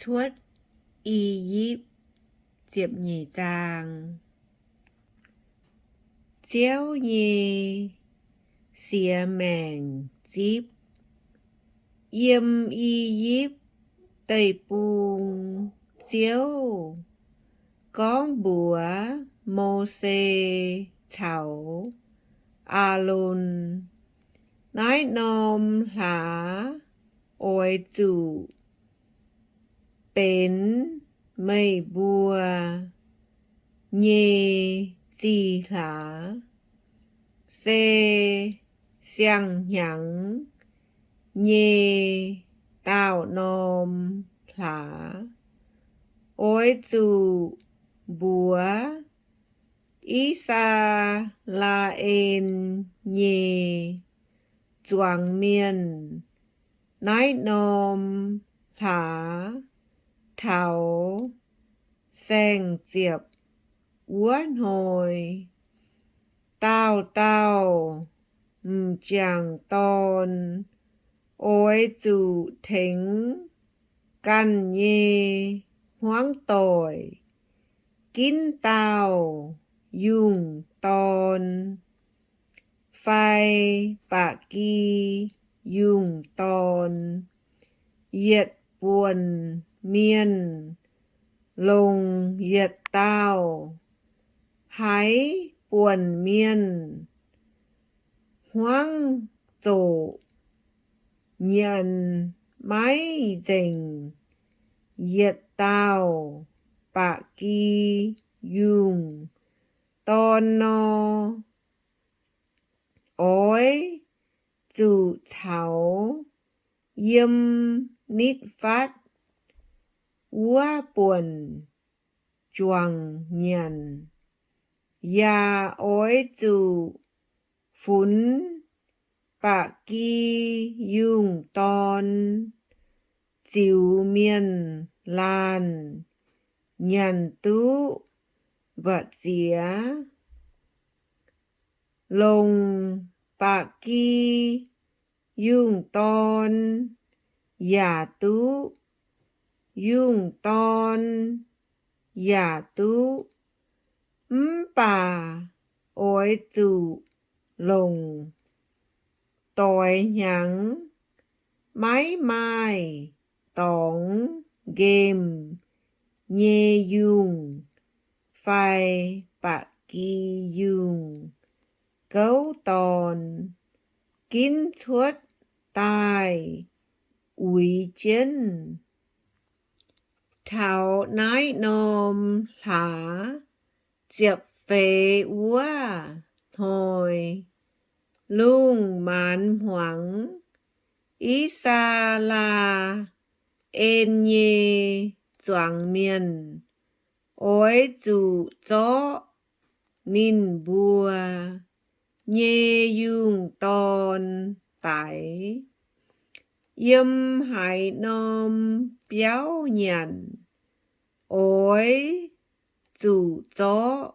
Cuotv I^yipv. Ziepc nyeic zaang. Ziouv nyei siex maengc zipv. Yiem I^yipv Deic-Bung, Ziouv gorngv mbuox Mose caux Aalon, Naaiv norm hlaax oix zuqc benx meih mbuo nyei zih hlaax, se siang-hnyangx nyei daauh norm hlaax. Oix zuqc mbuox I^saa^laa^en nyei zuangx mienh, Naaiv norm hlaax taux saeng-ziepc wuov hnoi, dauh dauh m'jangc dorn oix zuqc tengx ganh nyei hmuangv doic, ginv dauh yungh dorn fai ba'gi yungh dorn, yietc buonc mienh longc yietc dauh. Haaix buonc mienh hmuangv zoqc nyanc maiv nzengc yietc dauh ba'gi yungh dorn nor, oix zuqc caux yiem nitv fatv wuov buonc juangc nyanc, yaac oix zuqc funx ba'gi yungh dorn ziux mienh laanh nyanc duqv mbu'ziex. Longc ba'gi yungh dorn yaac duqv, yungh dorn yaac duqv, mv baac oix zuqc longc doix hnyangx, maiv maaih dorngx nqemh nyei yungh fai ba'gi yungh gouv dorn, ginv cuotv daaih uix jienv. Taux naaiv norm hlaax ziepc feix wuov hnoi, lungh maanz hmuangx, I^saa^laa^en nyei zuangx mienh oix zuqc zorqv ninh mbuo nyei yungh dorn daix. Yiem haaix norm biauv nyanc, oix zuqc zorqv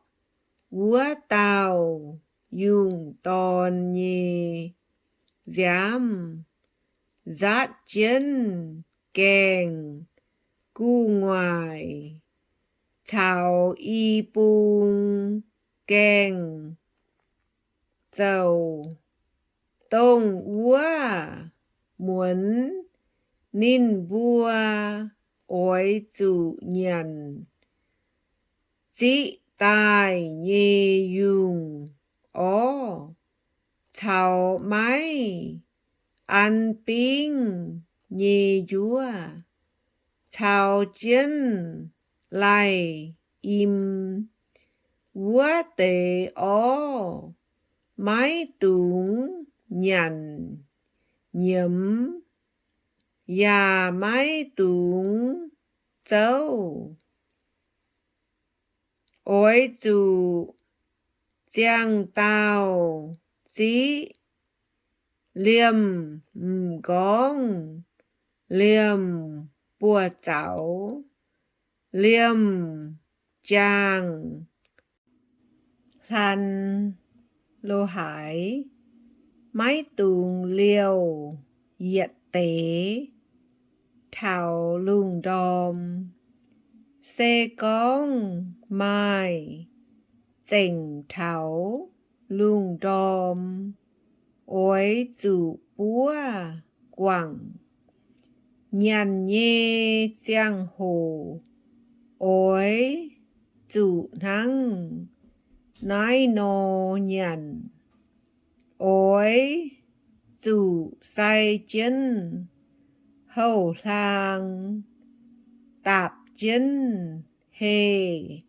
wuov dauh yungh dorn nyei nziaamv nzaatv jienv gaengh gu'nguaaic caux i bung gaengh zouc, dongh wuov muonz ninh mbuo oix zuqc nyanc ziqv daaih nyei yungh orv, caux maiv an bingv nyei njuov, caux jienv laih im wuov deix orv, maiv dungx nyanc nyiemz, yaac maiv dungx zouv. Oix zuqc ziangh dauh ziqv, liemh m'nqorngv, liemh buoz-zaux, liemh jaangh hlan lo haaix, maiv dungx liouh yietc deix taux lungh ndorm. Se gorngv maaih zengc taux lungh ndorm, oix zuqc buov guangc. Nyanc nyei ziangh hoc oix zuqc hnangv naaiv nor nyanc. Oix zuqc sai jienv houh-hlaang, daapc jienv heh,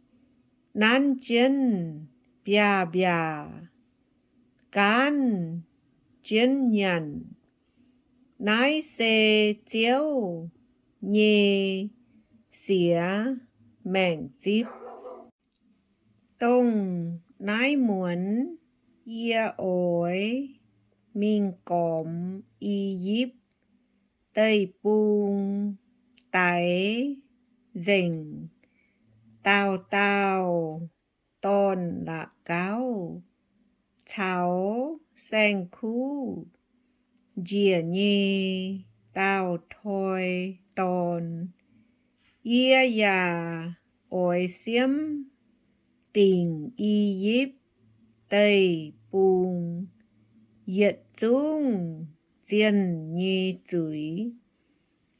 nanv jienv mbiaav-mbiaac, gaanv jienv nyanc. Naaiv se Ziouv nyei siex maengc zipv. Dongh naaiv muonz yie oix mingh gormx I^yipv Deic-Bung daix nzengc dauh dauh dorn-la'gauv caux saeng-kuv njiec nyei dauh toi dorn. Yie yaac oix siemv dingc I^yipv Deic-Bung yietc zungv zienh nyei zuiz.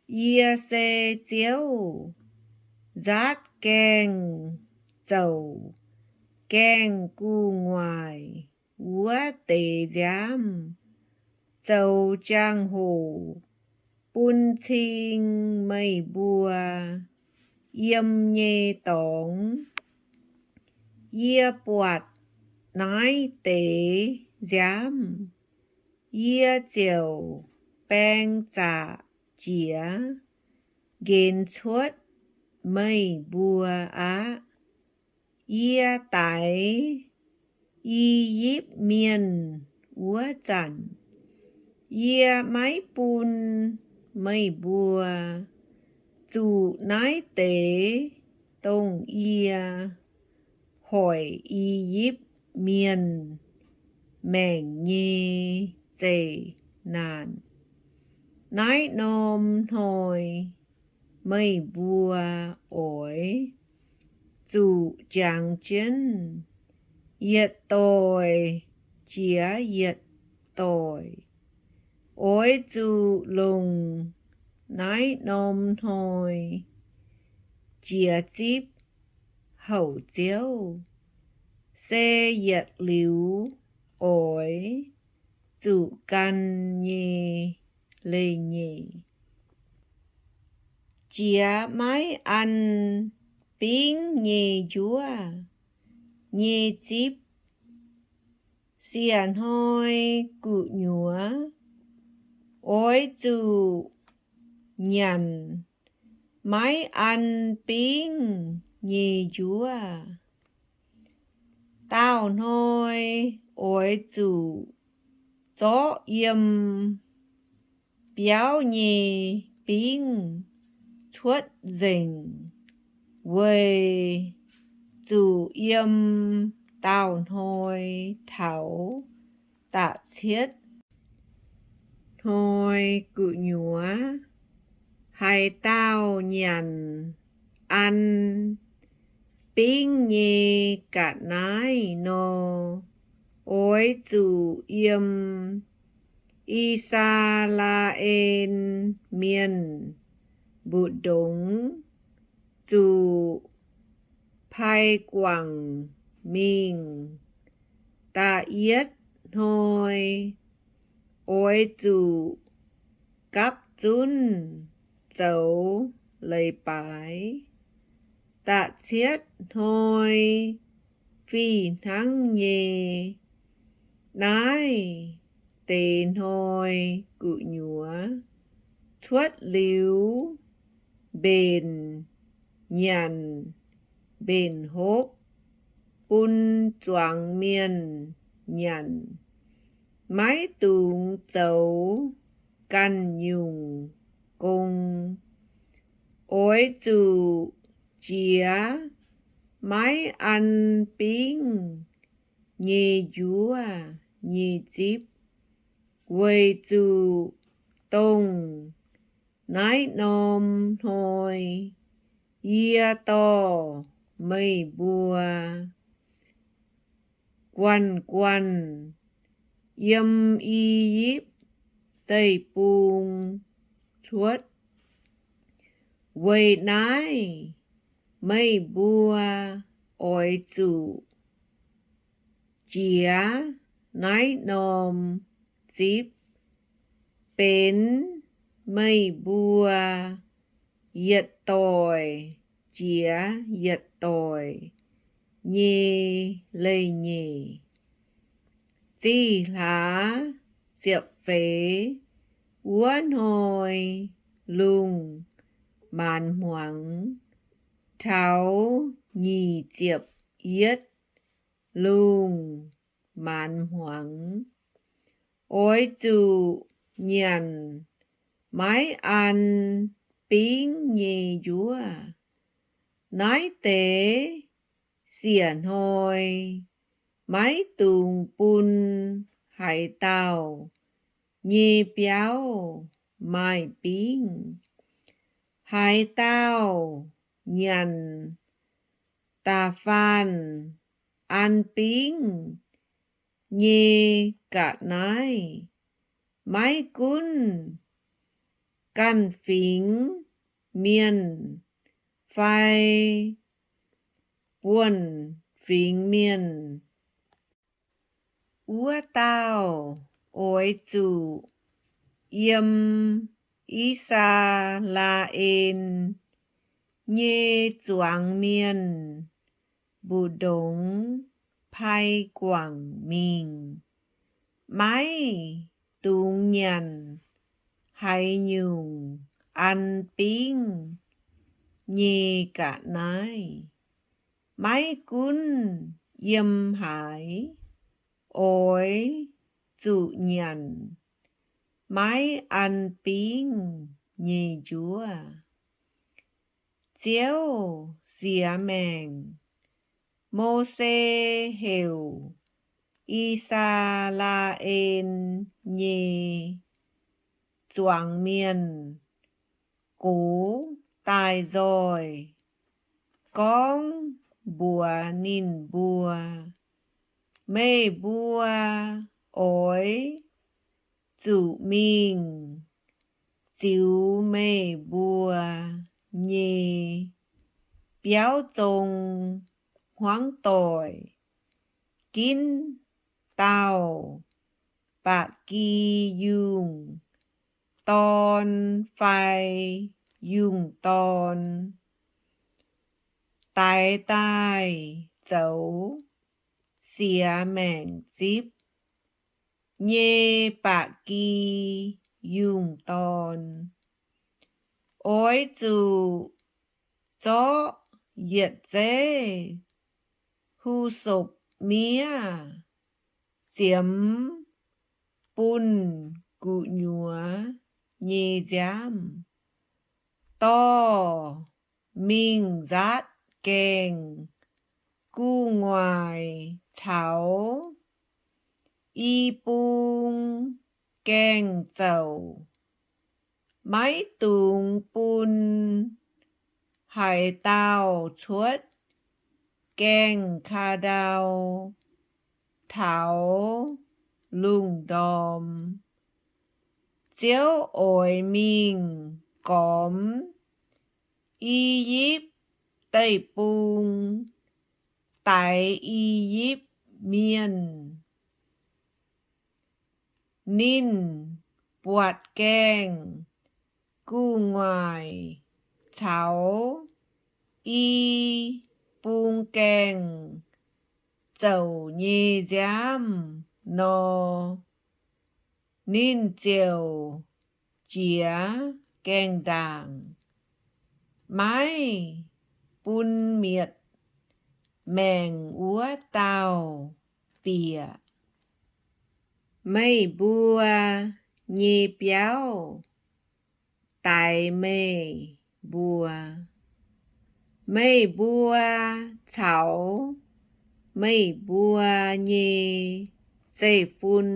Yie se Ziouv, nzaatv gaengh zouc gaengh gu'nguaaic wuov deix nziaamv, zoux jangx-hoc bun cing meih mbuo yiem nyei dorngx. Yie buatc naaiv deix nziaamv, yie ziouc baeng zaqc jiex nqenx cuotv meih mbuo aqv. Yie daix I^yipv Mienh wuov zanc, yie maiv bun meih mbuo zuqc naaiv deix dongh yie hoic I^yipv Mienh maengc nyei zeqc naanc. Naaiv norm hnoi meih mbuo oix zuqc jangx jienv yietc doic jiex yietc doic. Oix zuqc longc naaiv norm hnoi jiex zipv houc Ziouv, se yietc liuz oix zuqc gan nyei leiz-nyeic. Jiex maiv an bingv nyei njuov nyei zipv. Siec hnoi gu'nyuoz oix zuqc nyanc maiv an bingv nyei njuov. Daauh hnoi oix zuqc zorqv yiem biauv nyei bingv cuotv nzengc, weic zuqc yiem daauh hnoi taux da'cietv hnoi gu'nyuoz, haaix dauh nyanc an bingv nyei ga'naaiv nor, oix zuqc yiem I^saa^laa^en Mienh mbu'ndongx zuqc pai guangc mingh. Da'yietv hnoi oix zuqc gapv zunv zoux leiz-baaix. Da'cietv hnoi fih hnangv nyei. Naaiv deix hnoi gu'nyuoz cuotv liuz mbenc nyanc mbenc hopv bun zuangx mienh nyanc. Maiv dungx zoux ganh nyungc gong. Oix zuqc jiex maiv an bingv nyei njuov nyei zipv, weic zuqc dongh naaiv norm hnoi yie dorh meih mbuo guanh guanh yiem I^yipv Deic-Bung cuotv. Weic naaiv meih mbuo oix zuqc jiez naaiv norm zipv benx meih mbuo yietc doic jiex yietc doic nyei leiz-nyeic. Zih hlaax ziepc feix wuov hnoi lungh maanz hmuangx taux nyic ziepc yietv lungh maanz hmuangx, oix zuqc nyanc maiv an bingv nyei njuov. Naaiv deix siec hnoi maiv dungx bun haaix dauh nyei biauv maaih bingv. Haaix dauh nyanc da'faanh an bingv nyei ga'naaiv, maiv gunv ganh fingx mienh fai buonv fingx mienh, wuov dauh oix zuqc yiem I^saa^laa^en nyei zuangx mienh mbu'ndongx pai guangc mingh, maiv dungx nyanc haaix nyungc an bingv nyei ga'naaiv. Maiv gunv yiem haaix, oix zuqc nyanc maiv an bingv nyei njuov. Ziouv siex maengc, Mose heuc I^saa^laa^en nyei zuangx mienh gox daaih nzoih, gorngv mbuox ninh mbuo, Meih mbuo oix zuqc mingh ziux meih mbuo nyei biauv zong hmuangv doic ginv dauh ba'gi yungh dorn fai yungh dorn daix daaih zoux siex maengc zipv nyei ba'gi yungh dorn. Oix zuqc zorqv yietc zeiv hu^sopc miev ziemx bunh gu'nyuoz nyei nziaamv, dorh mingh nzaatv gaengh gu'nguaaic caux i bung gaengh zouc. Maiv dungx bun haaix dauh cuotv gaengh ka'ndau taux lungh ndorm. Ziouv oix mingh gormx I^yipv Deic-Bung, daix I^yipv Mienh. Ninh buatc gaengh gu'nguaaic caux i bung gaengh zouc nyei nziaamv nor, ninh ziouc jiez gaengh ndaangc, maiv bun mietc maengc wuov dauh bieqc. Meih mbuo nyei biauv daix meih mbuo. Meih mbuo caux meih mbuo nyei zeiv-fun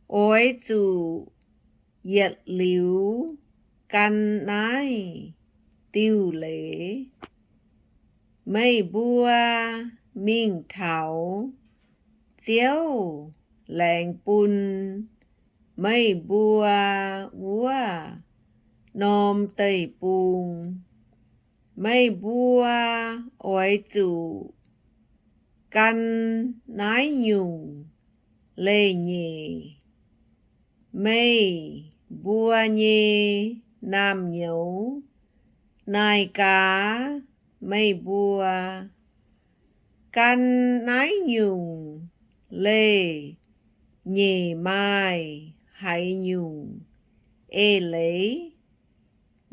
oix zuqc yietc liuz gan naaiv diuh leiz. Meih mbuo mingh taux Ziouv laengz bun meih mbuo wuov norm deic-bung. Meih mbuo oix zuqc gan naaiv nyungc leiz-nyeic. Meih mbuo nyei naamh nyouz naaic gaax meih mbuo, gan naaiv nyungc leiz-nyeic maaih haaix nyungc eix leiz,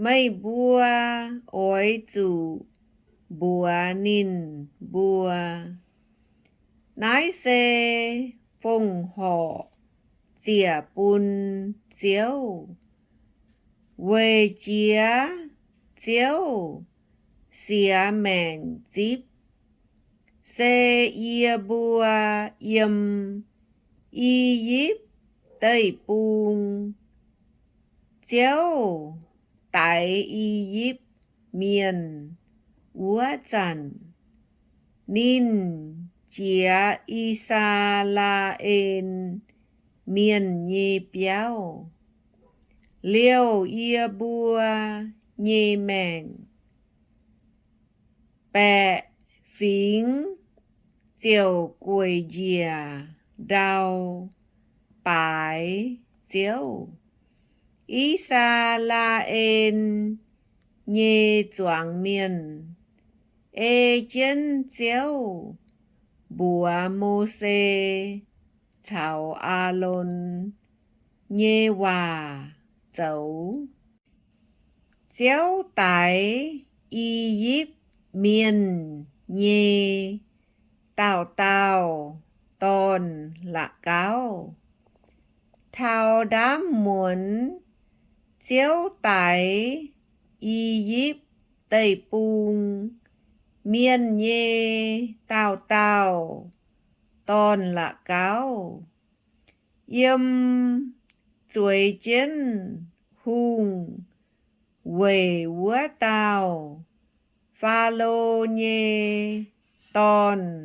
meih mbuo oix zuqc mbuox ninh mbuo. Naaiv se fongc horc ziec bun Ziouv, weic jiex Ziouv siav maengc zipv, se yie mbuo yiem I^yipv Deic-Bung. Ziouv daix I^yipv Mienh wuov zanc, ninh jiex I^saa^laa^en Mienh nyei biauv, liouh yie mbuo nyei maengc. Baeqc fingx ziouc gueic njiec ndau baaix Ziouv. I^saa^laa^en nyei zuangx mienh ei jienv Ziouv mbuox Mose caux Aalon nyei waac zoux. Ziouv daix I^yipv Mienh nyei dauh dauh dorn-la'gauv. Taux ndaamv muonz Ziouv daix I^yipv Deic-Bung mienh nyei dauh dauh dorn-la'gauv, yiem zueiz jienv hungh weic wuov dauh Faalo nyei dorn-la'gauv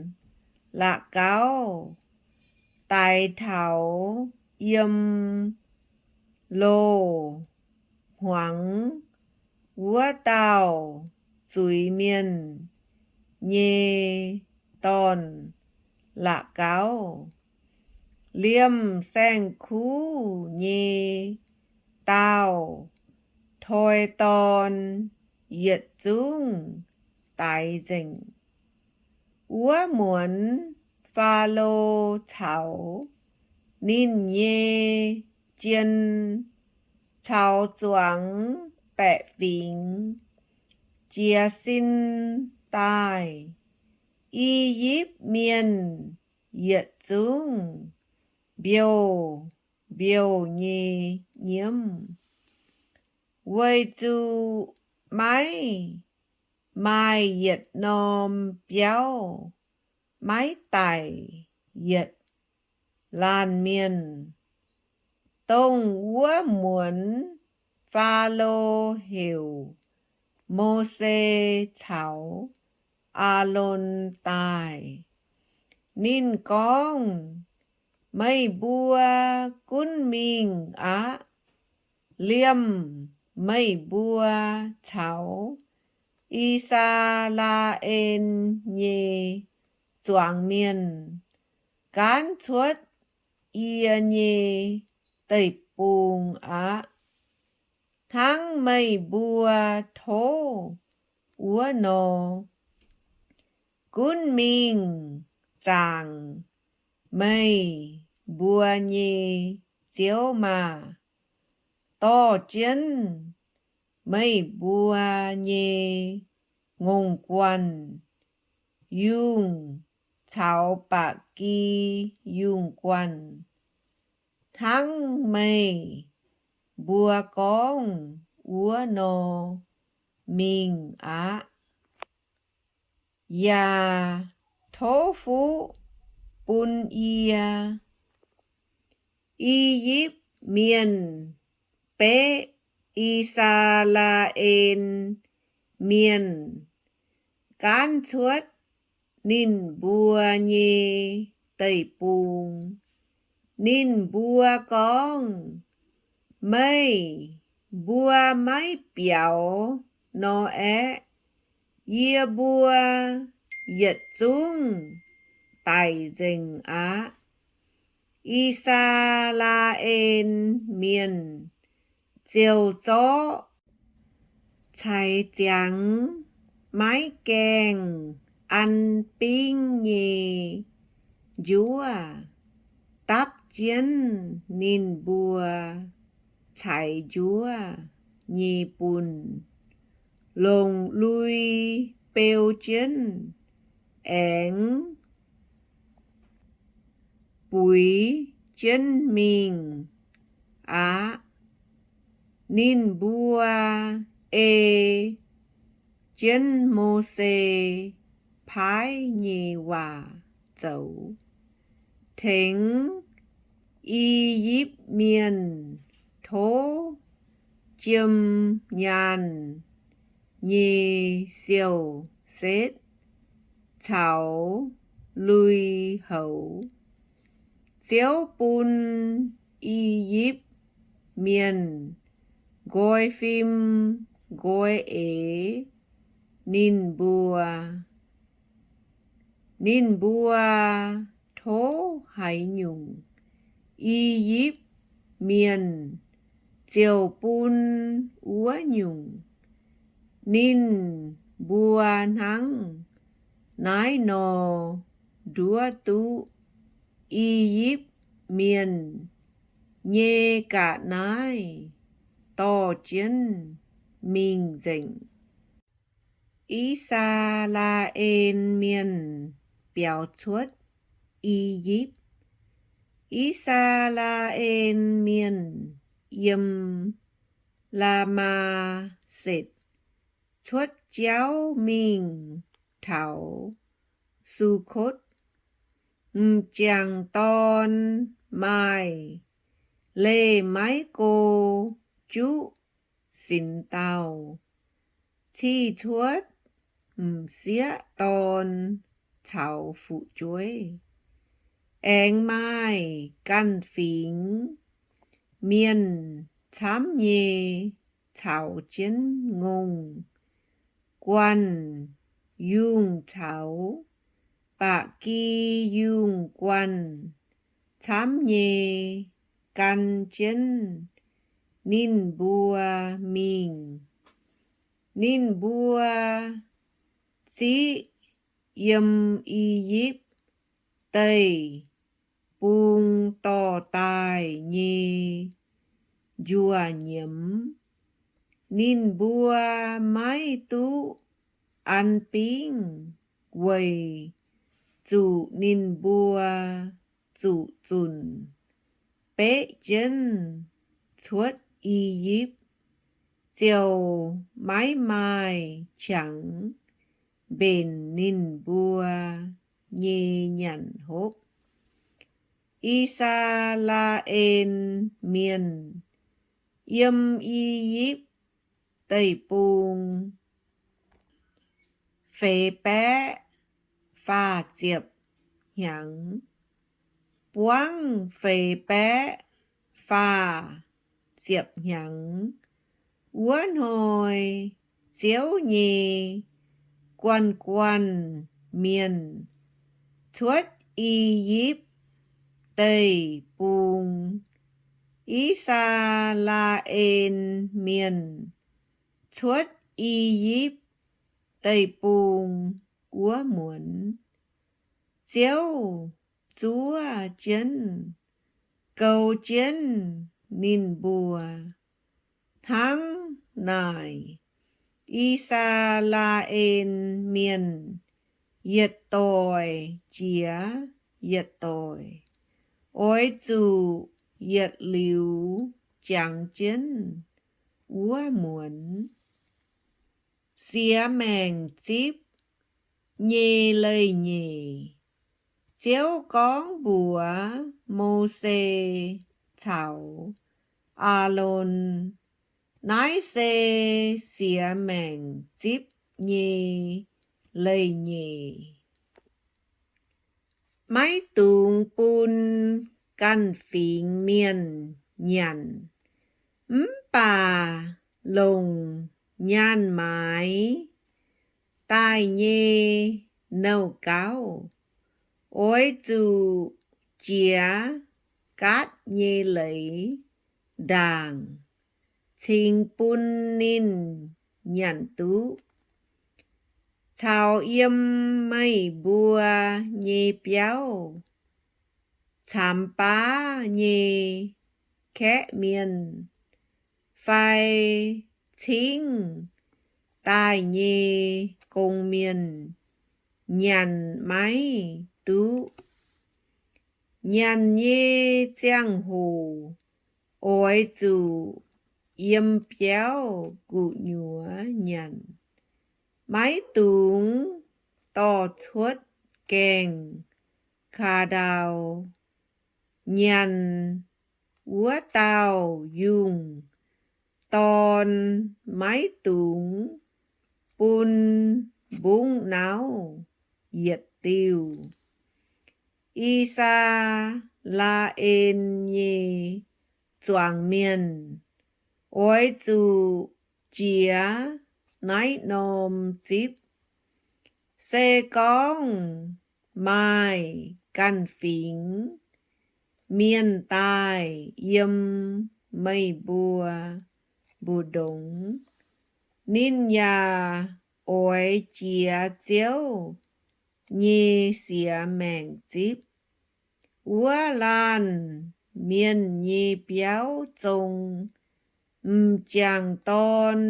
daix taux yiem loz-hmuangx wuov dauh zuiz-mienh nyei dorn-la'gauv. Liemh saeng-kuv nyei daauh toi dorn yietc zungv daix nzengc. Wuov muonz Faalo caux ninh nyei jien caux zuangx baeqc fingx jiez sin daaih. I^yipv Mienh yietc zungv mbiouh mbiouh nyei nyiemv, weic zuqc maiv maaih yietc norm biauv maiv daic yietc laanh mienh. Dongh wuov muonz Faalo heuc Mose caux Aalon daaih. Ninh gorngv, Meih mbuo gunv mingh aqv. Liemh meih mbuo caux I^saa^laa^en nyei zuangx mienh gaanv cuotv yie nyei deic-bung aqv. Hnangv meih mbuo tov wuov nor, gunv mingh zaangc meih mbuo nyei Ziouv maah! Dorh jienv meih mbuo nyei ngongh guanh yungh caux ba'gi yungh guanh, hnangv meih mbuo gorngv wuov nor, mingh aqv. Yaac tov fuqv bun yie. I^yipv Mienh beqv I^saa^laa^en Mienh gaanv cuotv ninh mbuo nyei deic-bung. Ninh mbuo gorngv, Meih mbuo maiv biaux nor aeqv, yie mbuo yietc zungv daic nzengc aqv. I^saa^laa^en Mienh ziouc zorqv caiv ziangx maiv gaengh an bingv nyei njuov dapv jienv ninh mbuo caiv njuov nyei bunh, longc lui beu jienv, aengx buix jienv mingh aqv. Ninh mbuo ei jienv Mose paaiv nyei waac zoux, tengx I^yipv Mienh tov jiem nyaanh nyei siou-setv caux lui-houx. Ziouv bun I^yipv Mienh nqoi fim nqoi eix ninh mbuo. Ninh mbuo tov haaix nyungc, I^yipv Mienh ziouc bun wuov nyungc. Ninh mbuo hnangv naaiv nor nduov duqv I^yipv Mienh nyei ga'naaiv dorh jienv mingh nzengc. I^saa^laa^en Mienh biaux cuotv I^yipv. I^saa^laa^en Mienh yiem Laamaa^setc cuotv jauv mingh taux Sukotv. M'jangc dorn maaih leih maiv go juqv sinx dauh, cih cuotv m'sieqv dorn caux fu'jueiv. Aengx maaih ganh fingx mienh camv nyei caux jienv ngongh guanh yungh caux ba'gi yungh guanh camv nyei gan jienv ninh mbuo mingh. Ninh mbuo ziqv yiem I^yipv Deic-Bung dorh daaih nyei njuov nyiemz. Ninh mbuo maiv duqv an bingv weic zuqc ninh mbuo zuqc zunc beqv jienv cuotv I^yipv, ziouc maiv maaih qangx mbenc ninh mbuo nyei nyanc hopv. I^saa^laa^en Mienh yiem I^yipv Deic-Bung feix baeqv faah ziepc hnyangx. Buangv feix baeqv faah ziepc hnyangx wuov hnoi, Ziouv nyei guanh guanh mienh cuotv I^yipv Deic-Bung. I^saa^laa^en Mienh cuotv I^yipv Deic-Bung wuov muonz, Ziouv zuov jienv, goux jienv ninh mbuo. Hnangv naaic, I^saa^laa^en Mienh yietc doic jiex yietc doic oix zuqc yietc liuz jangx jienv wuov muonz. Siex Maengc Zipv Nyei Leiz-Nyeic. Ziouv gorngv mbuox Mose caux Aalon, Naaiv se siex maengc zipv nyei leiz-nyeic. Maiv dungx bun ganh fingx mienh nyanc, mv baac longc nyaanh maaiz daaih nyei nouh gauv. Oix zuqc jiex gaatv nyei leiz ndaangc cingx bun ninh nyanc duqv, caux yiem meih mbuo nyei biauv camx baav nyei kaeqv mienh fai cingv daaih nyei gong mienh nyanc maiv duqv. Nyanc nyei ziangh hoc oix zuqc yiem biauv gu'nyuoz nyanc. Maiv dungx dorh cuotv gaengh ka'ndau. Nyanc wuov dauh yungh dorn maiv dungx bun mbungv nauv yietc diuh. I^saa^laa^en nyei zuangx mienh oix zuqc jiex naaiv norm zipv. Se gorngv maaih ganh fingx mienh daaih yiem meih mbuo mbu'ndongx, ninh yaac oix jiez Ziouv nyei siex maengc zipv. Wuov laanh mienh nyei biauv zong m'jangc dorn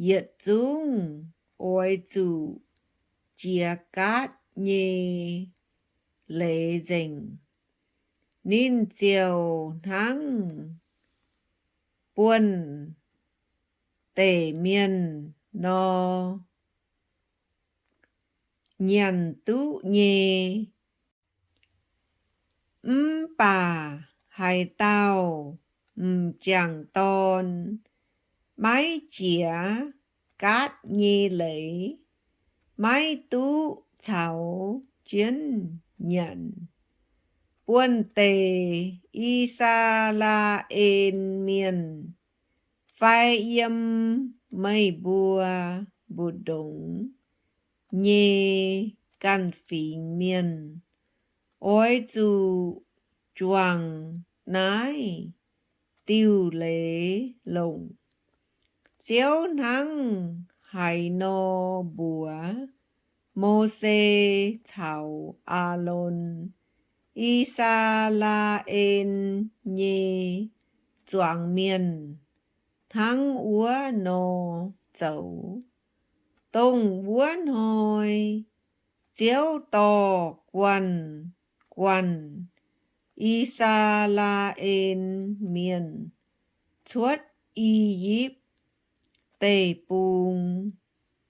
yietc zungv oix zuqc jiex gaatv nyei leiz nzengc. Ninh ziouc hnangv buonv-deic mienh nor nyanc duqv nyei. Mv baac haaix dauh m'jangc dorn maiv jiex gaatv nyei leiz, maiv duqv caux jienv nyanc. Buonv-deic I^saa^laa^en Mienh fai yiem meih mbuo mbu'ndongx nyei ganh fingx mienh oix zuqc juangc naaiv diuh leiz longc, Ziouv hnangv haaix nor mbuox Mose caux Aalon, I^saa^laa^en nyei zuangx mienh, hnangv wuov nor zoux. Dongh wuov hnoi Ziouv dorh guanh guanh I^saa^laa^en Mienh cuotv I^yipv Deic-Bung.